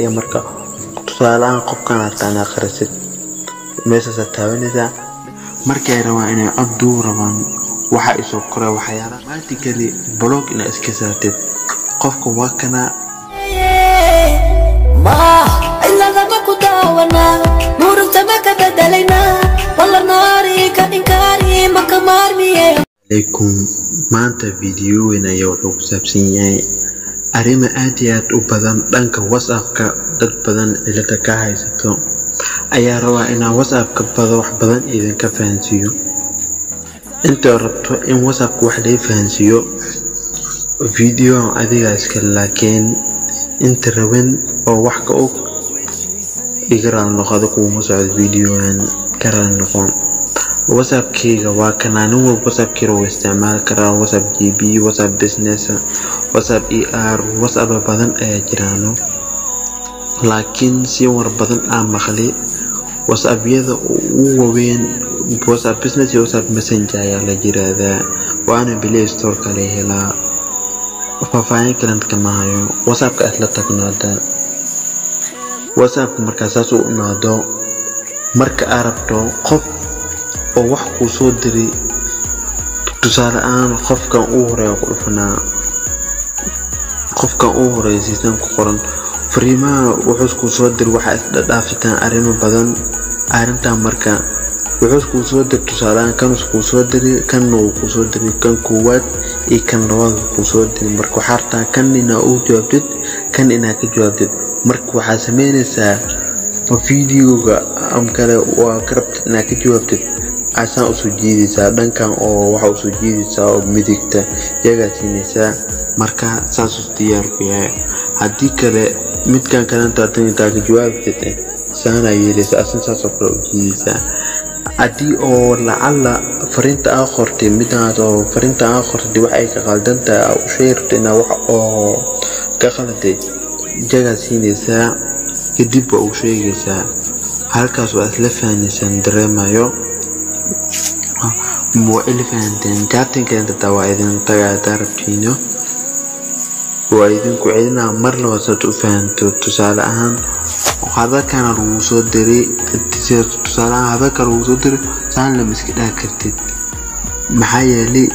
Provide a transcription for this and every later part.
Marka tusaale ahaan qofkan rabtaa inaad qarisid, meeshaasaad taabanaysaa. Markay rabaan inay cod duub rabaan, waxa isoo koray waxyaala automatically block inaad iska saartid qofka waa kana. Ciladama ku daawanaa, murugta ma ka bedelaynaa, walla naari ka inkaari maka maarmiye. Calaykum. Maanta video weyn ayaa wuxuu ku saabsan yahay arrimo aad iyo aad u badan dhanka WhatsAppka. Dad badan cilada ka haysato ayaa rabaa inaan WhatsAppka bado wax badan idinka fahansiiyo. Inta rabto in WhatsAppka wax laga fahansiiyo, video adiga iska, laakiin inta rabin oo wax ka og, iga raali noqoda, kuuma socdo videogan, ka raali noqon. WhatsAppkayga waa kanaa. Nin walba WhatsAppkiira wuu isticmaali karaa: WhatsApp GB, WhatsApp Business, WhatsApp ER, WhatsApp badan ayaa jiraano. Laakiin si war badan aan maqlay, WhatsAppyada ugu waaweyn WhatsApp Business iyo WhatsApp Messenger ayaa la yiraahdaa, waana Play Store kale helaa. Faahfaahin kale kama hayo. WhatsAppka isla tagno hadda. WhatsAppka markaa saas u imaado, marka aad rabto qof oo wax kuu soo diray, tusaale ahaan qofkan uu horeeya ku dhufanaa, qofkan uu horeeya siisaan ku qoran fariimaha wuxuu kuu soo diray, waxaa isdhadhaafitaan arrimo badan arrintan. Marka wuxuu kuu soo diray, tusaale ahaan kan kuu soo diray, kanna wuu kuu soo diray, kan koowaad iyo kan labaad kuu soo diray. Marka waxaa rabtaa kan inaa u jawaabtid, kan inaa ka jawaabtid. Marka waxaa sameynaysaa, videoga ama kale waa ka rabtid inaad ka jawaabtid, asaan usoo jiidaysaa dhankan oo waxa usoo jiidaysaa oo midigta iyagaa siinaysaa. Marka saasuu diyaar ku yahay. Haddii kale midkan kalenta intaa ka jawaabtid, saanaa yeelaysa, asna saasoo kale u jiidaysaa. Haddii oo lacala fariinta aa qortay, midaas oo fariinta aa qortay wax ay ka qaldan tahay, aa u sheegi rabto inaa wax oo ka qaladay, jagaa siinaysaa, kadib waa u sheegaysaa. Halkaas waa isla fahnaysaan dareemayo, waa ila fahanteen. Chatting-ka xitaa waa idin tagaa hadaa rabtiino, waa idinku celinaa mar labaad saad u fahanto. Tusaale ahaan hadalkana lagu soo diray, tusaale ahaan hadalka lagu soo diray saan lama iska dhahi kartid, maxaa yeelay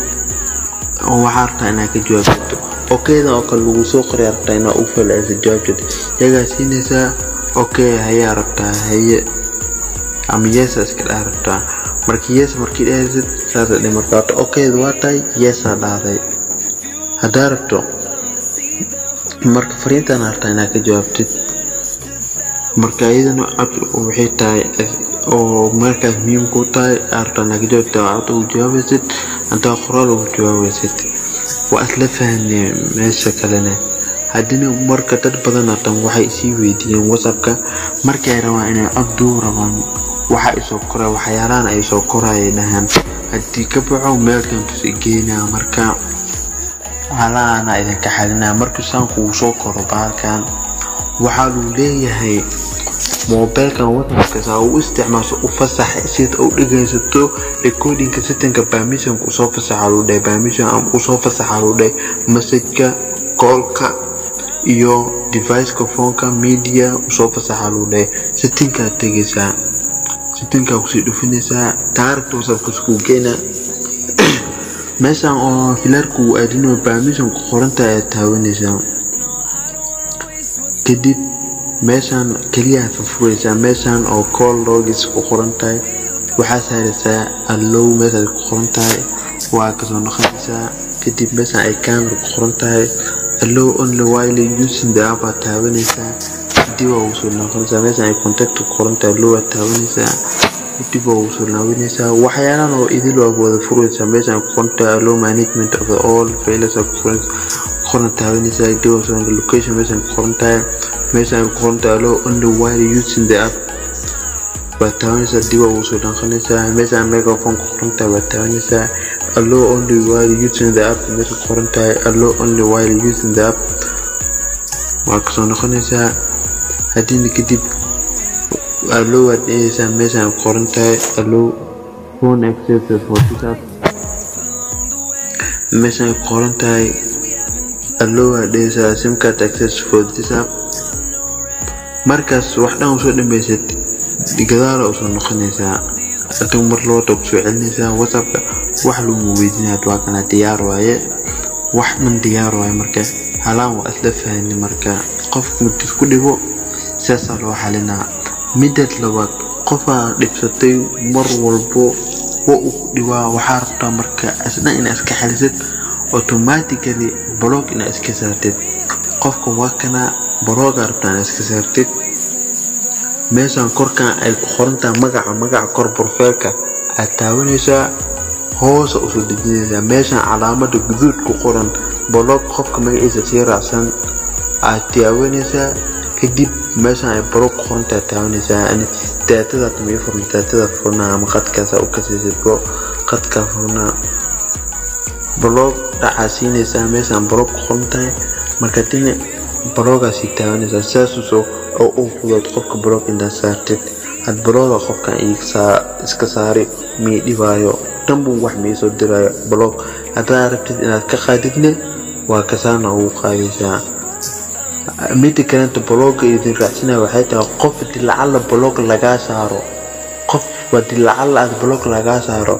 waxaa rabtaa inaad ka jawaabto. Okayda oo kale lagu soo qoray, rabtaa inaad u falceliso, jawaabtid, yagaa siinaysaa. Okay, hayaa rabtaa, haye ama yes iska dhaha rabtaa. Marka yes markii dhahaysid, saasa dhe. Marka horta okayda waa tahay, yesaa dhahday. Haddaa rabto marka fariintan rabtaa inaad ka jawaabtid, marka iyadana cod waxay tahay oo markaas muhiim ku tahay, aad rabtaa inaad ka jawaabtid, cod ugu jawaabaysid, haddaa qoraal ugu jawaabaysid. Waa isla fahnay. Meesha kalena haddina marka dad badan hatan waxay isii weydiiyeen WhatsAppka markay rabaan inay cod duub rabaan, waxa isoo koray waxyaalahan ay soo koraya dhahaan, haddii ka baxo meelkan tusi geynaa. Marka halaana idinka xalinaa. Markuu saan kugu soo koro bahalkan, waxaa lagu leeyahay mobilkan WhatsAppka saa u isticmaasho u fasax sida u dhegaysato recordingka. Settingka permission usoo fasaxa lagu dhahay, permission ama usoo fasaxa lagu dhahay messageka, callka iyo deviceka, phoneka, media usoo fasaxa lagu dhahay. Settingkaa tegaysaa, settingkaa kusii dhufinaysaa, taarigta WhatsAppka isku geynaa. Meeshan oo filaarku uu aadinayo permission ku qorantahay ayaad taabanaysaa. Kadib meeshan kaliya furfuraysaa, meeshan oo call logs ku qoran tahay waxaa saaraysaa allow. Meeshaad ku qoran tahay waa kasoo noqonaysaa. Kadib meeshan ay camera ku qoran tahay, allow only while using the app aad taabanaysaa. Kadib waa ugu soo noqonaysaa meeshan ay contact ku qoran tahay, allow aad taabanaysaa. Kadib waa ugu soo laabanaysaa. Waxyaalahan oo idil waa wada furaysaa. Meeshan ay ku qoran tahay allow management of the all files ku qoran taabanaysaa. Kadib waa soo location meeshan ku qoran tahay, meeshan ay ku qoran tahay allow only while using the app waad taabanaysaa. Dib waa ugu soo noqonaysaa. Meeshan microphone ku qoran tahay waad taabanaysaa. Allow only while using the app meesha ku qoran tahay, allow only while using the app waa kasoo noqonaysaa. Haddiina kadib allow waad dhehaysaa. Meeshan ay ku qoran tahay allow phone access for this app, meeshan ay ku qoran tahay allow waad dhehaysaa, SIM card access for this app. Markaas wax dhan usoo dhammaysid, gadaala usoo noqonaysaa, adigu mar loo ku soo celinaysaa WhatsAppka, wax lagu weydiinaya waa kana, diyaar waaye, wax dhan diyaar waaye. Marka halaan waa isla fahani. Marka qofka markii isku dhibo, saasaa loo xalinaa. Midaad labaad, qofaa dhibsatay, mar walbo waa uu ku dhibaa, waxaa rabtaa marka isna inaad iska xalisid, automatically block inaad iska saartid qofka. Waa kana, block-aa rabtaa inaad iska saartid. Meeshan korkan ay ku qorantahay magaca kor profile-ka aad taabanaysaa, hoosa usoo dejinaysaa, meeshan calaamada guduud ku qoran block qofka magaciisa sii raacsan aad taabanaysaa. Kadib meeshan ay block ku qorantahay taabanaysaa. Data-daad ma ii furan, data-da furnaa ama qadkaasa u kasaysid bro, qadkaa furnaa, block dhacaa siinaysaa meeshan block ku qoran tahay. Marka dina block-aa sii taabanaysaa, sidaas oo u fudud qofka block intaad saartid. Had block-ga qofkan iska saari, mii dhibaayo dhanbuu, wax mii soo diraayo block. Haddaad rabtid inaad ka qaadidne, waa kasaana ugu qaadaysaa. Mida kalenta block-ga idin raacsinaya waxay tahay, qof hadii lacala block lagaa saaro, qof hadii lacala aad block lagaa saaro,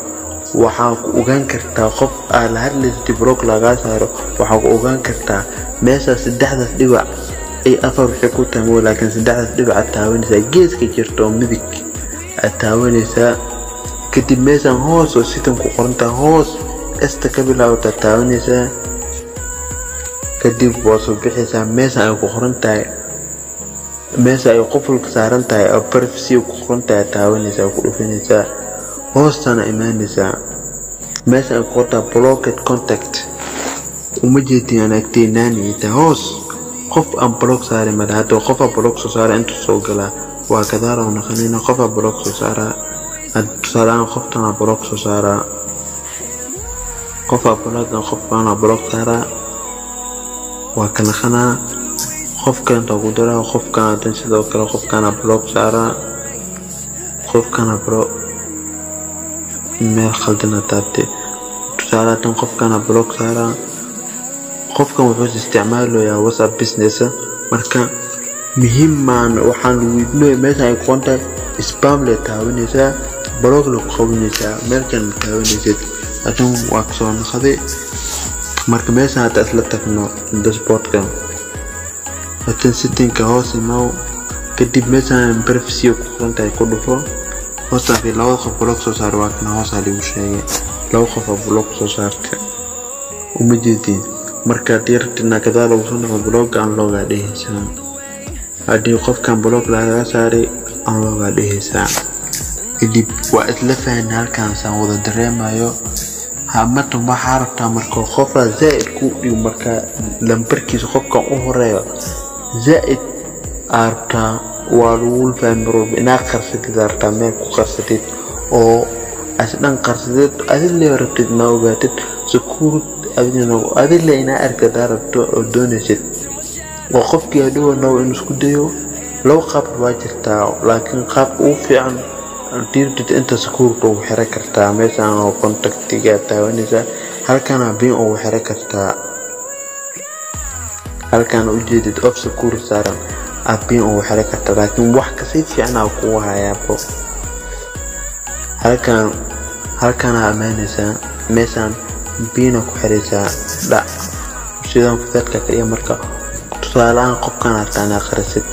waxaa ku ogaan kartaa qof aad la hadlaysid block lagaa saaro, waxaa ku ogaan kartaa meeshaas saddexdaas dhibac ay afar waxay ku tahay, laakiin saddexdaas dhibac aad taabanaysaa, geeska jirta oo midig aad taabanaysaa. Kadib meeshaan hoos oo sitan ku qorantahay, hoos esta ka bilaabata taabanaysaa. Kadib waa soo bixaysaa, meesha ay ku qoran tahay, meesha ay qufulka saaran tahay oo privacy ku qoran tahay taabanaysaa, ku dhufanaysaa, hoostana imaanaysaa, meesha ay ku qoran tahay blocked contact. Uma jeedin aan agtay naani tahay hoos, qof aan block saari male. Hadda qofaa block soo saara intuu soo galaa, waa gadaal oo naqanayna, qofaa block soo saaraa. Tusaale ahaan qoftana block soo saaraa, qofaa block, qofkaana block saaraa, waa ka naqanaa, qofka inta ku daraa, qofkan hadan sidoo kale qofkana block saaraa, qofkana block, meel khaldana taabtay. Tusaale hadan qofkana block saaraa, qofkan wuxuu isticmaalayaa WhatsApp Business. Marka muhiim maan waxaan lagu iibinaya, meesha ay ku qoran tahay spam le taabanaysaa, block le ku qabanaysaa, meelkan ma taabanaysid. Hadan waa kasoo naqaday. Marka meesha hadda isla tagno dashboardka, hadan settingka hoos imaw. Kadib meeshaan privacy ku qoran tahay ku dhufo, hoostaan fi labada qof block soo saar, waa kana, hoosaa lagu sheegay laba qof oo block soo saartay, uma jeedin. Marka haddii rabtid inaad gadaal ugu soo noqdo, block-ga unlock-aa dhehaysaa. Haddii qofkan block lagaga saaray, unlock-aa dhehaysaa. Kadib waa isla fahanay halkaasaan wada dareemayo. Marka waxaa rabtaa, marka qofaa zaaid kuu dhigo, marka lambarkiisa qofkan u horeeyo zaaid aa rabtaa, waa lagu fahmi mar walba inaad qarsatid aa rabtaa, meel ku qarsatid oo asdhan qarsatid, adile rabtid inaa ogaatid security, adile inaa aragtid hadaa rabto oo doonaysid oo qofkii hadhow nawo inuu isku dayo. Laba qaab waa jirtaa, laakiin qaabka ugu fiican hadii rabtid inta security ugu xiran kartaa, meeshaan oo contactiga taabanaysaa, halkana pin ugu xiran kartaa, halkan ujeedid off security saaran aad pin ugu xiran kartaa. Laakiin wax kasii fiican aa kugu hayaabo, halkan halkana amaanaysaa, meeshaan pin-a ku xiraysaa, dhac sidaan fudeedka ka dhiga. Marka tusaale ahaan qofkan rabtaa inaad qarisid,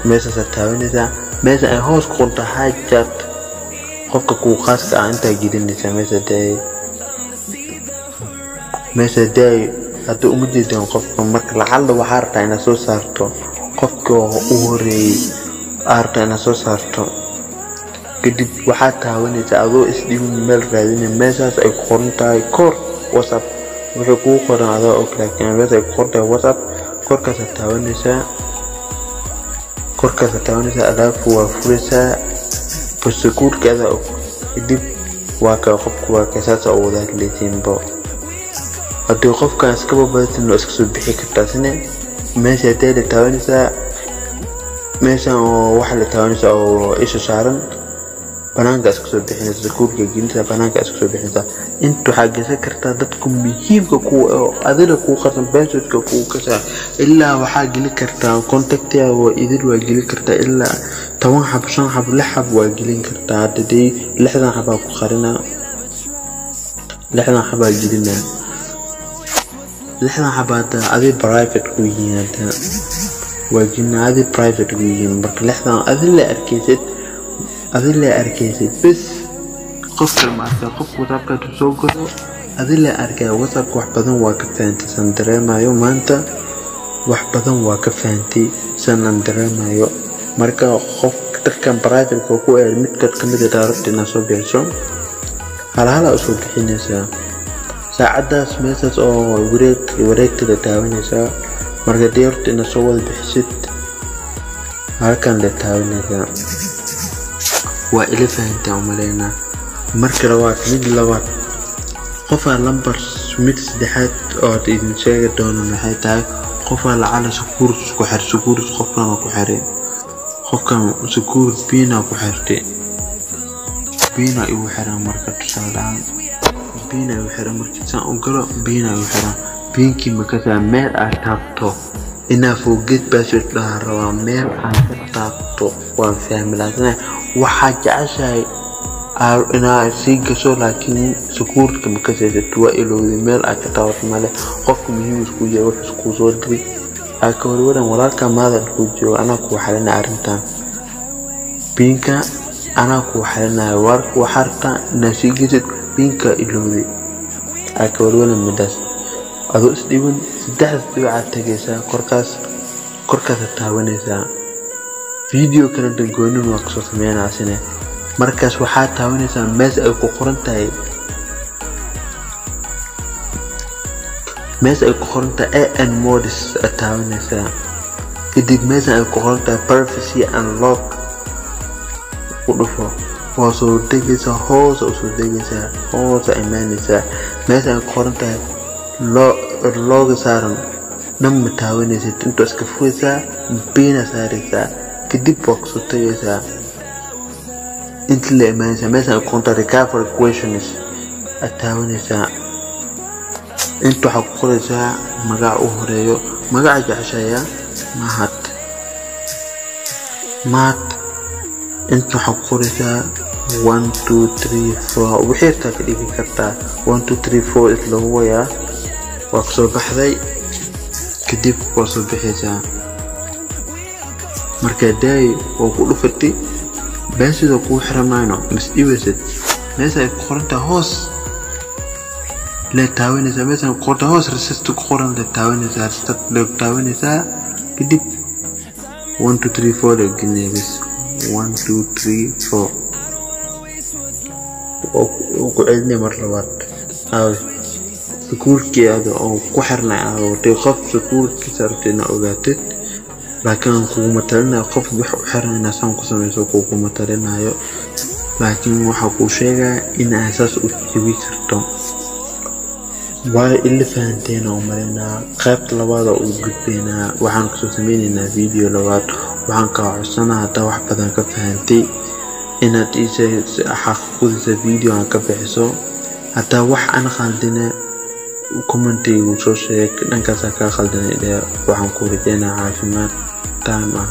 meeshaasaad taabanaysaa, meesha ay hoos ku qorto hide chat, qofka kuu khaaska ah intaa gelinaysaa meesha daay, meesha daay. Hadda uma jeedin qofka. Marka lacalla waxaa rabtaa inaad soo saarto qofka u horeeyey aa rabtaa inaad soo saarto. Kadib waxaad taabanaysaa, adoo isdhibin meel raadinay, meeshaas ay ku qoran tahay kor WhatsApp, wuxuu kugu qoran adoo og, laakiin meesha ay ku qoran tahay WhatsApp korkaasaad taabanaysaa, korkaasaad taabanaysaa, alaabku waa furaysaa, basakuurka adaa og. Kadib waa ka qofku, waa ka saasa u wada hadlaysiinbo. Haddii qofkan iskaba badatin, waa iska soo bixi kartaa sine, meesha hadee la taabanaysaa, meeshan oo waxa la taabanaysaa oo isha saaran. Banaanka iska soo bixinaysa, security gelinaysa, banaanka iska soo bixinaysa. Inta waxaa geysan kartaa dadka muhiimka kuwa oo adila kuu qarsan, passwordka kuu kasaa. Ilaa waxaa geli kartaa contactiga waa idil, waa geli kartaa ilaa 10 xab, 5 xab, 6 xab waa gelin kartaa. Hadda dee 60 xabaa ku qarinaa, 60 xabaa gelinaa, 60 xab hadda adi private ku yihiin, hadda waa gelinaa, adi private ku yihiin. Marka 60 adi la arkaysid, adi la arkaysid bes, qof kale ma arkay. Qof WhatsAppka intuu soo galo adi la arkay. WhatsAppka wax badan waa ka fahantay san dareemayo maanta, wax badan waa ka fahantay san aan dareemayo. Marka qof dadkan private-ka ku eer midkood kamid ah rabta inaad soo bixiso, halhala usoo bixinaysaa. Saacadaas meeshaas oo wareeg wareegtada taabanaysaa. Marka dee horta inaad soo wada bixisid, halkan la taabanaysaa. Waa ila fahantaa umaleynaa. Marka labaad, mid labaad, qofaa lambar mid saddexaad oo aad idin sheegi doono maxay tahay? Qofaa lacala security ku xir, security qofkan ku xiray, qofkan security pin ku xirtay, pin igu xiran. Marka tusaale ahaan pin igu xiran, markii saan u galo pin igu xiran, pinkii makasaa meel aad taabto inaa forget password dhaha rabaa, meel aan ka taabto waan fahmi laasana. Waxaa jeceshahay inaa sii gasho, laakiin security ma kasaysid, waa ilowday, meel aad ka taabato male. Qofka muhiim isku yahay wuxuu kuu soo diray aa ka warwaran. Walaalka maadan kuu joogo, anaa kuu xalinaya arrintan pinka, anaa kuu xalinaya. Warka waxaa rabtaa inaad sii gashid, pinka ilowday, aa ka warwaran midaas. Adoo isdhiban, saddexdaas dhibicaad tagaysaa, korkaas korkaasa taabanaysaa. Video kale dangoonin waa kasoo sameynaasine. Markaas waxaa taabanaysaa meesha ay ku qoran tahay, meesha ay ku qoran tahay an modis aad taabanaysaa. Kadib meesha ay ku qoran tahay privacy and lock ku dhufo. Waa soo degaysaa, hoosa usoo degaysaa, hoosa imaanaysaa. Meesha ay ku qoran tahay looga saaran dhan ma taabanaysid, intuu iska furaysaa, biina saaraysaa. Kadib waa kusoo tagaysaa, inta la imaanaysaa meesha ay ku qoran tahay recovery questions aad taabanaysaa. Inta waxaa ku qoraysaa magaca u horeeyo, magaca jeceshaya, Mahad, Mahad. Inta waxaa ku qoraysaa 1 2 3 4, wixii rabtaa ka dhigi kartaa. 1 2 3 4 is lagu wayaa, waa kusoo baxday. Kadib waa soo bixaysaa. Marka daay waa ku dhufatay, baasida kuu xiran mayno, mas dhibaysid. Meesha ay ku qoran tahay hoos lee taabanaysaa, meesha ay ku qoran tahay hoos reset ku qoran lee taabanaysaa, reset lee taabanaysaa. Kadib 1 2 3 4 lee gelinaya bas, 1 2 3 4 oo ku celinaya mar labaad. Aawe security aada oo ku xirnay aad watay? Qof security rabtay inaad ogaatid, laakiin kuguma talinayo qof wax u xiran inaad saan ku sameyso, kuguma talinayo. Laakiin waxaa kuu sheegaya in aad saas u jabi karto. Waa ila fahanteen oo maleynaa. Qaybta labaad oo u gudbaynaa, waxaan kasoo sameyneynaa video labaad. Waxaan kaa codsanaa haddaa wax badan ka fahantay inaad xaqiiqdiisa video aan ka bixiso. Haddaa wax aan khaldina, commentigu soo sheeg, dhankaasaa kaa khaldanay dheh. Waxaan ku rajeynaa caafimaad taam ah.